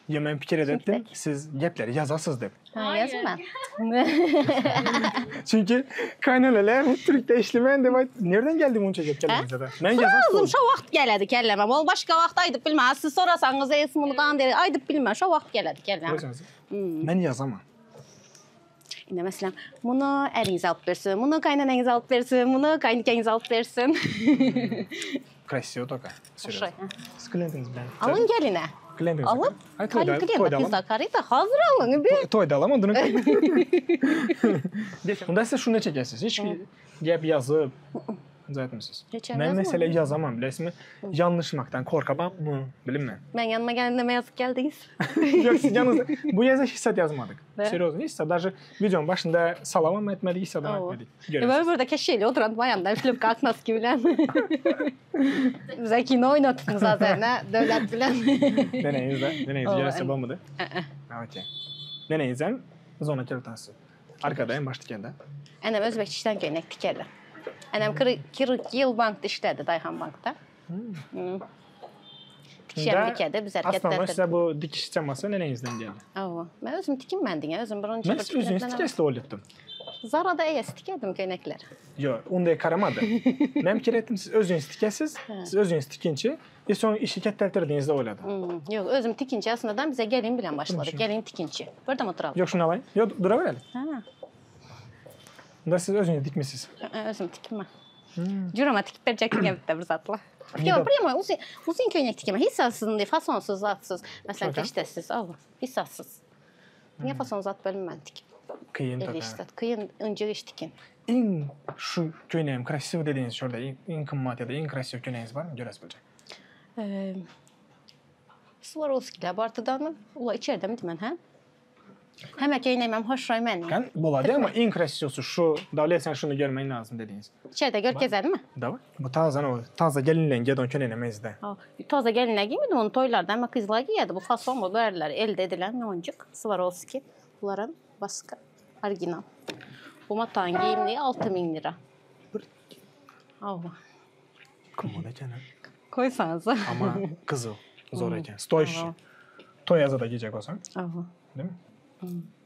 Ya mən fikir edibdim, siz gepləri yazasınız deb. Ha, yazın ben. Çünki kaynanalar Türkdə işləmən demək, nereden geldi bunca gep gəlmə da? Mən Lazım yazasınız. şu vaxt gələdi kəlləmə. Ol başqa vaxt aydıp bilmə. Siz sorasanız esmini qan deyir. Aydıp bilmə. Şu vaxt gələdi kəlləmə. Mən yazamam. İndi məsələn, bunu əriniz alıp versin, bunu qaynananız alıp versin, bunu qaynikəniz alıp versin. Красиво только. Şoy, Серьезно. Siz klientiniz bilen. Alın gelinə. Klientiniz. Alın. Ay toy da, Kalın toy da klient alın. biz də karıyı da hazır alın. Bir. Toy da alamam. Durun. Bunda siz şunu çəkəsiniz. Heç gep yazıb icra etmirsiniz. Heç hem Mən yazmadım. məsələ yazamam, bilərsizmi? Yanlışmaqdan qorxamam mı? Bilinmə. Mən yanıma gələndə nə yazıq gəldiniz? Yox, siz yalnız bu yazı hissət yazmadıq. Və? Serioz, hissət. Даже videonun başında salam etmədik, hissət Oo. etmədik. E, Görürsünüz. Ben burada keşkeyle oturan bayanlar flip kalkmaz gibi bilen. Bize kino oynatdınız az önce. Devlet bilen. Nenəyiniz də? Nenəyiniz Oo, görəsə en- olmadı? Ha, okey. Nenəyiniz hem zona keltansı. Arkada en başta kendi. Annem Özbek işten köynək tikərdi. Annem 40 yıl bankda işlədi, Dayhan bankda. Hmm. Tikişəm dikədi, biz Aslında hərəkətlər. sizə bu dikiş teması nenəyinizdən gəldi. Ava. Mən özüm tikinmədim, özüm birinci Mən siz özünüz tikəsiz oylutdum. Zarada eyəsi tikərdim köynəklər. Yox, onu da karamadı. Mən fikir etdim, siz özünüz tikəsiz, siz özünüz tikinçi, e sonra işi kətəltirdiyinizdə oyladım. Hmm. Yox, özüm tikinçi aslında bizə gəlin bilən başladı. Gəlin tikinçi. Burada mı oturalım? Yox, şunu alayım. Yox, dura verəlim. Ha, Bunda siz özünüz dikmisiniz. özüm tikinmə. Cürama tikib verəcəkdim ya bitti bir zatla. Niyə Yox, də- primo uzun uzun köynək tikmə. Hissasız, fasonsuz, zatsız. Məsələn, Okey. keştəsiz, Allah, hissasız. Niyə fason zat bölünmən tikib? Qıyın Elə toka. işlət. Qıyın incə iş tikin. En şu köynəyim krasiv dediğiniz şurada en, en qımmat ya da en krasiv köynəyiniz var mı? Görəz biləcək. Ee, Swarovski'lər Bartıdan mı? Ula içeride mi demen, hə? Hemme köýnegimem hoşroý meniň. Kan bolady ama iň krasivsy şu Dawlet sen şuny görmeň lazym dediňiz. İçeride görkezelim mi? Daway. Bu taza o taza gelinleň gedon köýnegine menzide. Ha, Taze gelinler giymedi onu toylarda ama kızlar giyerdi. Bu fason bu berler elde edilen yoncuk. Swarovski. Bunların baskı. Original. Bu matan giyimliği 6000 lira. Allah. Kımmadı eken ha. Koysanız. Ama kızıl zor eken. Stoyşi. Toy yazı da giyecek olsan. Aha. Değil mi?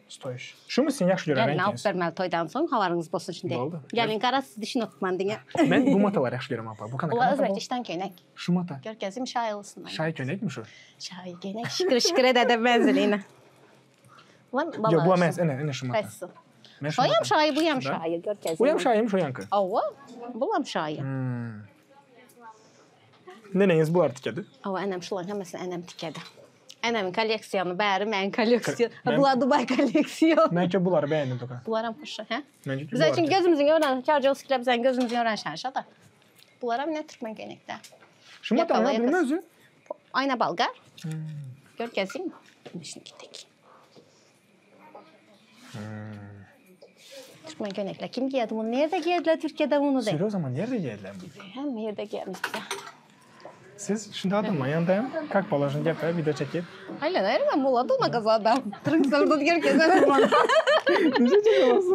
Stoyşi. Şu mu sen yaxşı görən Gelin alıp rənginiz? vermeli toydan sonra havarınız bozsun şimdi. Oldu. Gelin kara siz dişini otman diye. Mən bu mataları yaxşı görürəm apa. Bu kana Ula mata özbek bu. işten köynək. Şu mata. Görkezim şayılısından. Şay köynək mi şu? Şay köynək şıkır şıkır ede menzili yine. Ulan bala. Yox, bu əməz, ene, ene şu mata. Qaysı? Mən şu Şayam mata. şayı, buyam Da. şayı. Görkezim. Bu yam şayıymış o yankı. Ava. Bulam şayı. Hmm. Neneniz bu artık edi. Ava ənəm şulan həməsini ənəm tikədi. Ənəmin kolleksiyonu bəri mənim kolleksiyon. Mən- Bunlar Dubai kolleksiyon. Mən ki bunları beğendim toka. Bunlar hoşa, hə? Mən ki Bizə üçün gözümüzün görən, karca olsun bizən gözümüzün görən şənşa da. Bunlara nə türkmen köynəkdə. Şu matanın Yakalı, adı ne yakası. özü? Ayna balgar. Gör gezeyim. Şimdi gittik. Türkmen köynəklər. Kim giydi bunu? Nerede giydiler Türkiye'de bunu de? Söyle o zaman nerede giydiler bunu? Hem yerde giymiş bize. Siz şimdi adamla yanındayım. Kalk balajını gel video çekip. Hayır, hayır, ben mola da ona kazadım. Durun sen burada görkezem.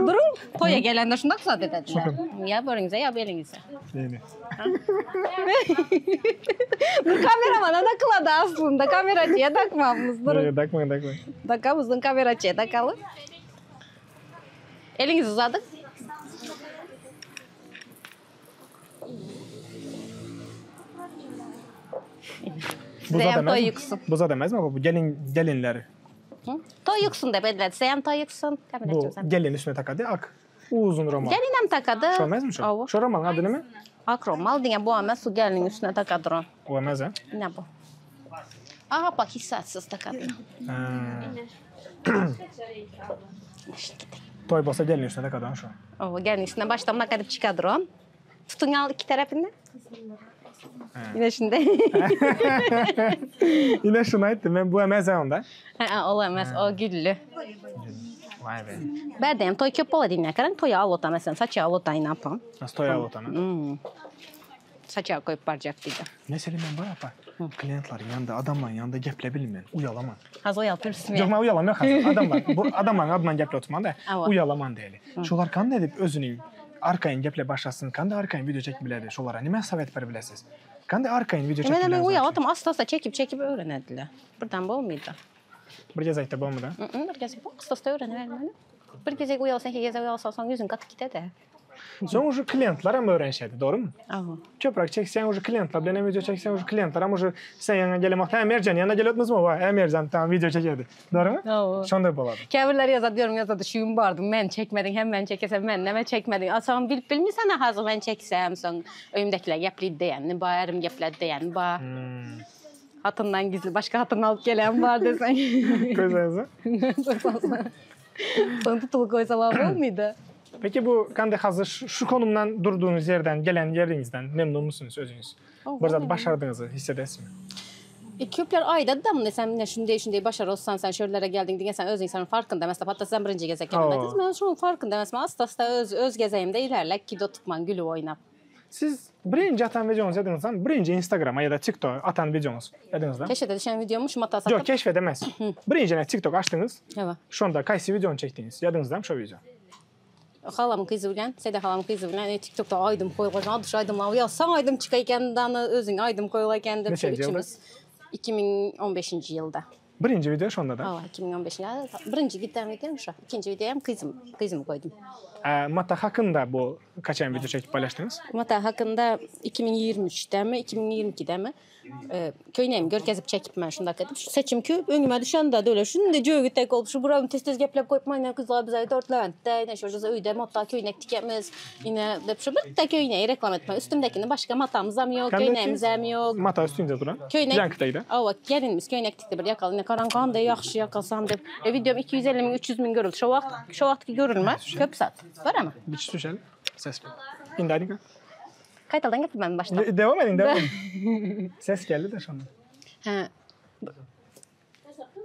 Durun. Toya gelende şunda kısa dediler. Ya börünüze ya belinize. Neyini? Bu kameramana da kıladı aslında. Kameracıya takmamız. Durun. Yok, Takmayın takmayın. Takamızın kameracıya takalım. Elinizi uzadık. Buza Zeyem demez toy mi? yıksın. Buza demez mi? Bu gelin gelinler. Hı? Toy yıksın da dediler. Zeyem toy yıksın. Bu Kameracığım sen. gelin üstüne takadı ak. Uzun roman. Gelinem takadı. Şu emez mi şu? Avo. Şu romanın adı ne mi? Ak romal diye bu ama su gelinin üstüne takadır o. O emez ha. Ne bu? Aha bak hissiyatsız takadı. Ha. Şimdi gidelim. Toy basa gelin üstüne takadı ha şu. O gelin üstüne baştan nakadip çıkadır o. Tutun al iki tarafını. Yine şimdi. Yine şunu ettim ben bu emez ha onda. Ha, olamaz o güllü. Vay be. Berdem toy köp ola dinle karan toya al ota mesela saça al ota ne yapam. Nasıl toy al otanı? Hmm. Saça koyup baracak dedi. Mesela ben bayağı bak. Klientlerin yanında, adamların yanında geple bilmeyen, uyalaman. Az o yapırsın Yok, ben uyalaman yok hazır. Adamlar, bu adamların adından geple oturman da Ava. uyalaman deyili. Şolar kan edip özünü arkayın geple başlasın, kan da arkayın video çek biledi. Şolara nime sovet ver bilesiz. Kan da arkayın video çek Ben hemen bilesiz. uyaladım asta asta çekip çekip öğrenediler. Buradan bu olmaydı. Bir gezekte bu mu da? Hı hı, Bir gezek bu asta asta öğrenivermeli. Bir gezek uyalsan, iki gezek uyalsan yüzün katı gide de. Sonra ucu klientler hem öğrenşedi, doğru mu? Ava. Köprak çeksen ucu klientler, bilen video çeksen ucu klientler hem ucu sen yanına gelip hem Ercan yanına geliyordunuz mu? Vay, hem Ercan tamam video çekerdi. Doğru mu? Ava. Şonda boladı. Kəvirlər yazadı, yorum yazadı, şuyum vardı, mən çəkmədin, həm mən çəkəsəm, mən nəmə çəkmədin. Asan bilib bilmirsən, nə hazır mən çəksəm, son öyümdəkilər gəpləydi deyənini, ba, ərim gəplədi deyəni, ba. Hmm. Hatından gizli, başqa hatını alıp gələn var desən. Koysanıza. Son tutulu koysalar olmaydı. Peki bu qanday hazır şu, şu konumdan durduğunuz yerden, gelen yerinizden memnun musunuz özünüz? Oh, Burada vallahi. başardığınızı hissedersiniz mi? E, köplər ayda da bunu desəm, nə şunu dey, şunu dey, başarı olsan sən şöllərə gəldin, deyən sən öz insanın farkında məsələn, hatta sən birinci gəzək gələndiniz. Oo. Mən şunun farkında məsələn, asta-asta öz öz gəzəyimdə ilərlək ki, tutman gülü oynab. Siz birinci atan videonuz yadınızdan, birinci Instagram'a ya da TikTok'a atan videonuz yadınızdan. Keşfedə düşən videomu şumata Yok satıb. keşfedemez. Birinci ne TikTok açtınız. Evet. Şu anda kaysi videonu çektiniz. Yadınızdan mı şu video? Xalamın qızı bilan, Sədə xalamın qızı bilan e, TikTokda aydım qoyulğan, adı aydım la, ya sən aydım çıxayken özün aydım qoyulaqan deb Neçənci ildə? üçümüz 2015-ci ildə. Birinci video şu anda da. Ha, 2015-ci ildə. Birinci gedən videom şu. İkinci videom qızım, qızımı qoydum. Ee, Mata hakkında bu kaçan video çekip paylaştınız? Mata haqqında 2023-də mi, 2022-də mi? E, köynəyimi görkəzib çəkib mən şunda edib. Şu seçim ki, önümə düşən də elə şunu cöyü tək olub, şu buramı tez-tez gəpləb qoyub mənə qızlar bizə dörtlənətdə, nə şurada öydə mata köynək tikəmiz, yenə deb şu bir tək köynəyi reklam etmə. Üstümdəkini başqa matamız am yox, Kəndəki köynəyimiz am yox. Mata üstünde duran. Köynək. Yankıdaydı. Ava, gəlinimiz köynək tikdi bir yakalı. Nə qaran qan da yaxşı yakalsam deb. E, videom 250 min, 300 min görüldü. Şu vaxt, şu vaxtki görülmə. Köp sat. Var ama. Bir düşelim. Ses geldi. İndi hadi. Qaytadan gətir mən başdan. Devam edin, devam edin. Ses geldi de şu anda. Hə.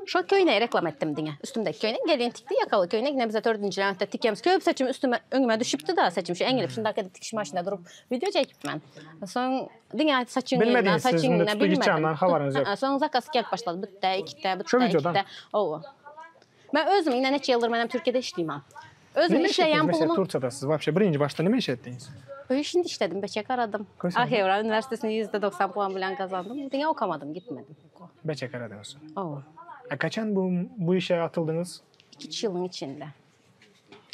Şo köýnegi reklam etdim diňe. Üstümdeki köýnek gelin tikdi, ýakaly köýnek. Ine bize dördünji raundda tikemiz. Köp saçym üstüme, öňüme düşüpdi da saçym. Şu eňilip şundak edip tikiş maşynda durup wideo çekip men. Soň diňe saçyň Bilmediňiz siz saçyň indi tutup gitjäginden habaryňyz ýok. Soň zakaz gelip başlady. Bitde, ikide, Şo bitde, wideodan. ikide. Owa. Men özüm ine neçe ýyldyr menem Türkiýede işleýman. Özüm Nime iş etdiniz işleýän mesela pulumy Tursiýada siz wapşe birinji başda nime iş etdiniz? Öý işinde işledim, beçek aradym. Köse. Ahewra üniversitesini %90 puan bilen kazandım. Diňe okamadym, gitmedim. Beçek aradyňyz. Owa. A kaçan bu bu işe atyldyňyz? 2 ýylyň içinde.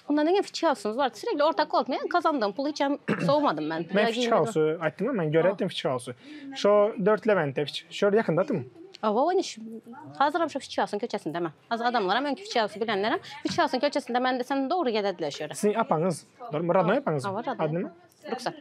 Ondan diňe fiçi house'umuz vardı. Sürekli ortak oldum. Yani kazandığım pulu hiç hem soğumadım ben. Men Ya fiçi giymedim. house'u aýtdym ama men göretdim fiçi house'u. Şo 4 Levent'te fiçi. Şo yakındadymy? Ava o iş. Hazıram şu fiçi house'un köçesinde mən. Az adamlaram, önkü fiçi house'u bilenlerim. Fiçi house'un köçesinde ben desem doğru gelediler şöyle. Sizin apaňyz, doğru mu? Radnoy apaňyz? Ava, radnoy. Adı nime? Ruxsat.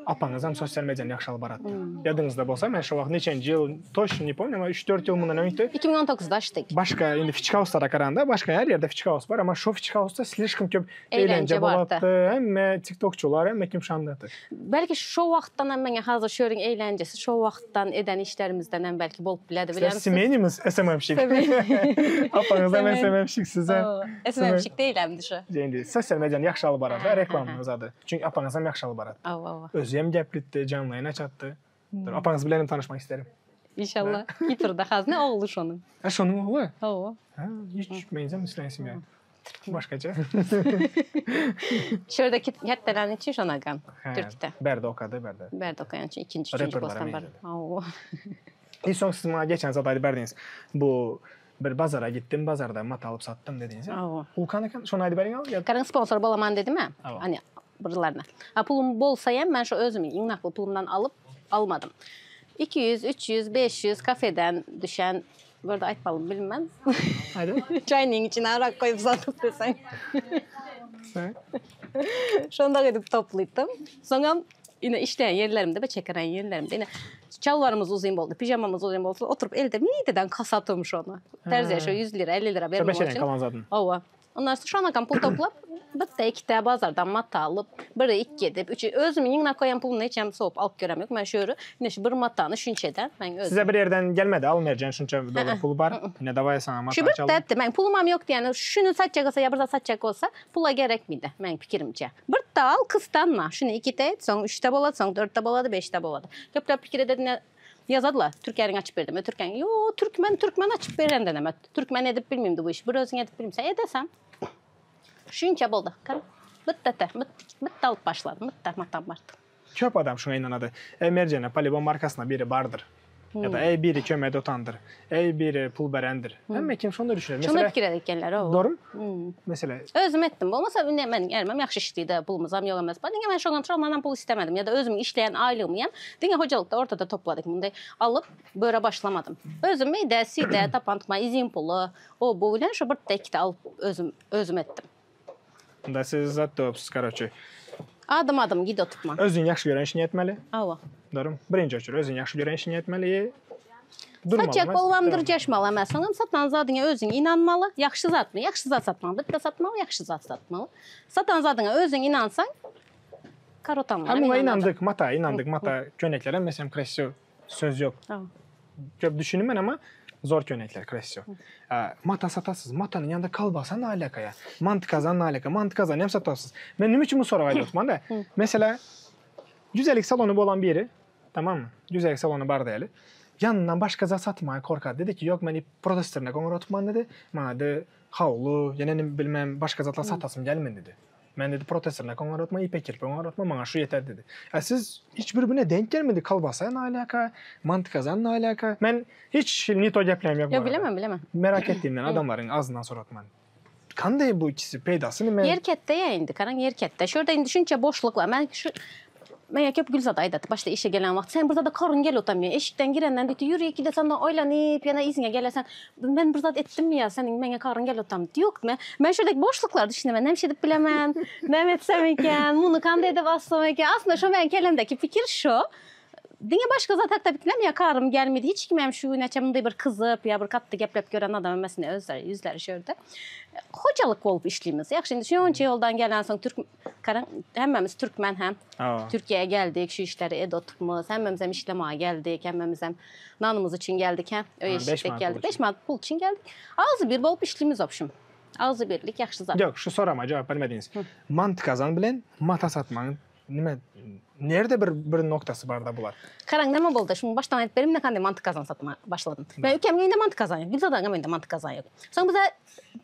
Apaňyz hem sosyal medyanı yaxşı alıp baratdı. Hmm. Yadınızda bolsa men şo wagt neçenji ýyl, toş ne pomnю, ama 3-4 ýyl mundan öňkdi. 2019'da açtık. Başka indi fiçi house'lara karanda başka her yerde fiçi house var ama şu fiçi house'da slişkom köp Eğlence eğlence vardı. bolatdy. Hemme TikTokçular, hemme kim şandaty. Belki şu vaxtdan hem mənə hazır şörün eğlencesi, şu vaxtdan edən işlerimizden hem belki bolup bilədi, Sizler biliyor musun? semenimiz SMMşik. Apaňyz hem SMMşik size. SMMşik deyiləm şu. Indi sosyal medyanı yaxşı alıp barardı, reklamınız adı. Çünkü apaňyz hem yaxşı alıp baratdı. Ava, ava. Özü hem gəplitdi, canlı yayına çatdı. Dur, apaňyz bilen hem tanışmak isterim. İnşallah. Kipr'da hazne oğlu şonun. Ha şonun oğlu? Ava. Ha, hiç benzem istesim ya. Başkaca. Şuradaki həttədən için şonagan. He, Türk'te. Berde okadı, berde. Berdi okuyan için ikinci, üçüncü Rapperlara klastan var. benzedi. Ava. En son siz bana geçen zadaydı berdiniz. Bu bir bazara gittim, bazarda mat alıp sattım dediniz. ya. Ava. Ulkan akan, şonu haydi berin al. Ya. Karın sponsor bolaman dedim ha. Ava. Hani buralarına. Ha pulum bolsa yem ben şu özümün inaklı pulumdan alıp almadım. 200, 300, 500 kafeden düşen burada aytmalım bilmem. Haydi. Çayının içine arak koyup satıp desen. Ha. Şonda edip toplaydım. Sonra yine işleyen yerlerimde ve çekeren yerlerimde yine çalvarımız uzun oldu, pijamamız uzun oldu. Oturup elde mideden kasatım şonu. Terziye şu 100 lira, 50 lira vermem Beşeren için. kalan zaten. Ova. Ondan sonra şona pul toplap, bitta ikkita bazardan mata alıp, biri ikki edip, üçü özümün yine koyan pulunu hiç hem soğup alıp görem yok. Ben şöyle, yine şu bir matanı şunçeden ben özüm. Size bir yerden gelmedi, al mercan şunca dolar pulu var. Ne davaya sana mat Şu bir açalım. da ben pulum yok yani şunu satacak olsa ya burada satacak olsa pula gerek miydi? Ben fikrimce. Bir da al kıstanma. Şunu iki de et, son üçte boladı, son dörtte boladı, beşte boladı. Köpler fikir dediğine yazadılar. Türklerin açıp verdim. Türklerin yo Türkmen Türkmen açıp veren dedim. Türkmen edip bilmeyeyim de bu iş. Bir özün edip bilmeyeyim. Sen edesen. Şunca boldu. Karım. Bıt da bıt, bıt da alıp başladım. Bıt da matam vardı. Köp adam şuna inanadı. E mercene Palibon markasına biri bardır. Ya Hmm. da ey biri kömede otandır. Ey biri pul berendir. Hemme kim şunu da düşünür. Şunu Mesela fikir edenler o. doğru mu? Hmm. Mesela Özüm ettim. Olmasa ne mən ermem yaxşı işləydi, pulumuz am yox emas. Diňe mən şoňa ondan pul istemedim ya da özüm işleyen aylığımı yem. Diňe hocalıkta ortada topladık bunu alıp böyle başlamadım. Özüm də, sidə, tapantma, izin pulu, o bu bilen şu bir tekte alıp özüm özüm ettim. da siz zat doğupsuz короче. Adım adım gid oturtma. Özün yaxşı görən işini etmeli. Ava. Doğru mu? Birinci ölçür. Özün yaxşı görən işini etmeli. Durmalı. Satacak bolvamdır caşmalı ama sonra satan zadına özün inanmalı. Yaxşı zat mı? Yaxşı zat satmalı. Bitti satmalı, yaxşı zat satmalı. Satan zadına özün inansan karotanlara Hem buna inanmalı. inandık, mata inandık, mata köneklere mesela kresiyo söz yok. Ava. Köp düşünüm ben ama zor könekler kresiyo. Ee, mata satasız, matanın yanında kalbasa ne alaka ya? Mantı kazan ne alaka? Mantı kazan hem satasız. Ben ne için bu soru var Osman da? Mesela güzellik salonu olan biri, tamam mı? Güzellik salonu var değerli. Yanından başka zat satmaya korkar. Dedi ki yok ben protestlerine konur dedi. Bana dedi havlu, yine bilmem başka zatlar satasım gelmedi dedi. Ben dedi protestlerine konur ipek kirpi konur bana şu yeter dedi. Ya siz hiçbirbirine denk gelmedi. Kalbasa ne alaka? Mantı kazan ne alaka? Ben hiç nito geplem yok bu Yo arada. bilemem bilemem. Merak ettiğimden adamların ağzından soratman. Kanday bu ikisi peydasını ben... Yerketdə ya indi, qaran yerketdə. Şurada indi şunca boşluq var. Mən şu Mən köp Gülzad aydadı. Başda işe gelen vaxt sen burada da karın gel otamıyor. Eşikten girenden dedi yürü iki de senden oylanıp yana izine gelesen. Ben burada ettim ya senin mənə karın gel otam. Yok mən mən şuradaki boşluklar düşünemem. Ne şey edip bilemem. Ne etsem iken, bunu kanda edip assam iken. Aslında şu mən kelimdeki fikir şu. Diňe başga zat hakda pikirlenme, ýa karym gelmedi. Hiç kimem şu güne çenli munday bir kyzyp ýa bir katdy geplep gören adam emesine özleri ýüzleri şörde. Hojalyk bolup işlimiz. Ýagşy indi şonça ýoldan gelensoň türk garaň hemmemiz türkmen hem. Türkiýä geldik, şu işleri edip otupmyz. Hemmemizem işlemäge geldik, hemmemizem nanymyz üçin geldik hem. Öý eşikde geldik. 5 manat pul üçin geldik. Agzy bir bolup işlimiz obşim. Agzybirlik ýagşy zat. Ýok, şu sorama jogap bermediňiz. Manty kazan bilen mata satmagyň nime nerde bir bir noktasy barda bular? Garaň näme boldy? Şuny başdan aýdyp berim nähili manty kazan satma başladym. Men ükem öýünde manty kazan ýok. Gülzadaň öýünde manty kazan ýok. Soň bize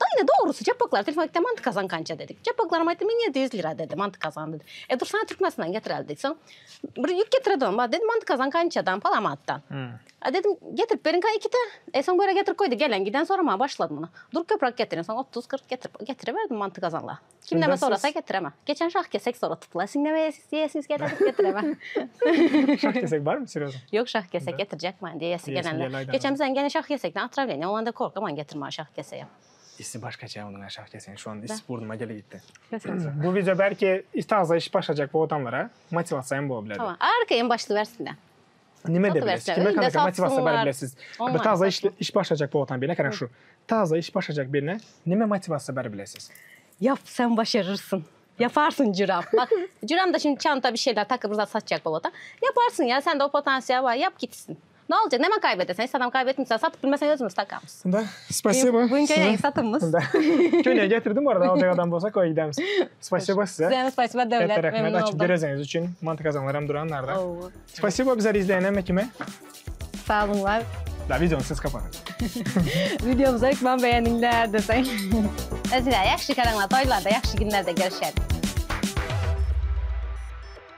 da ine dogrusy çapaklar telefon etdi manty kazan kança dedik. Çapaklaram aýtdy 1700 lira dedi manty kazan dedi. E dur sana Türkmenistandan getireli dedik. Soň bir ýük getiredi bar dedim manty kazan kançadan palamatdan. A dedim, getirip beriň ka ikide. E soň börek getirip goýdy. Gelen giden soramaga başlady muny. Dur köpräk getirin. Soň 30-40 getirip getiriberdim manty gazanla. Kim näme sorasa getireme. Geçen şah kesek soratyplar. Siň näme iýesiňiz gelýär diýip getireme. Şah kesek barmy serýozno? Ýok şah kesek getirjek men diýesi gelende. Geçen bizden gene şah kesekden otrawleniýa bolanda korkaman getirmän şah kesegi. Isi başgaça onuň şah kesegin şu an is burnuma gele gitdi. Bu wideo belki taze iş başlajak bu adamlara motiwasiýa hem bolup biler. Hawa, arkaýyn başlabersinler. Nime de bilesiz? Kime kanaka motivasiýa berip bilesiz? Bir taze iş, iş başlayacak bu otan birine karan şu. Taze iş başlayacak birine nime motivasiýa berip bilesiz? Yap sen başarırsın. Yaparsın Cüram. Bak Cüram da şimdi çanta bir şeyler takıp burada satacak bolata. Yaparsın ya sende o potansiyel var yap gitsin. Ne olacak? Neme kaybedersen? Hiç adam kaybetmişsen satıp bilmesen özümüz takamız. Da, spasibo. Bugün köye satımız. Da. Köye getirdim bu arada alacak adam bolsa koy gidemiz. Spasibo size. Size spasibo devlet. Hep Memnun açıp oldum. göreceğiniz için mantık kazanlarım duranlarda. Spasibo bizleri izleyen kime? Sağ olun var. Da videonu siz kapatın. Videomuza ekman beğeninler desen. Özüne yaxşı karanlar, toylarda, yaxşı günlerde görüşelim.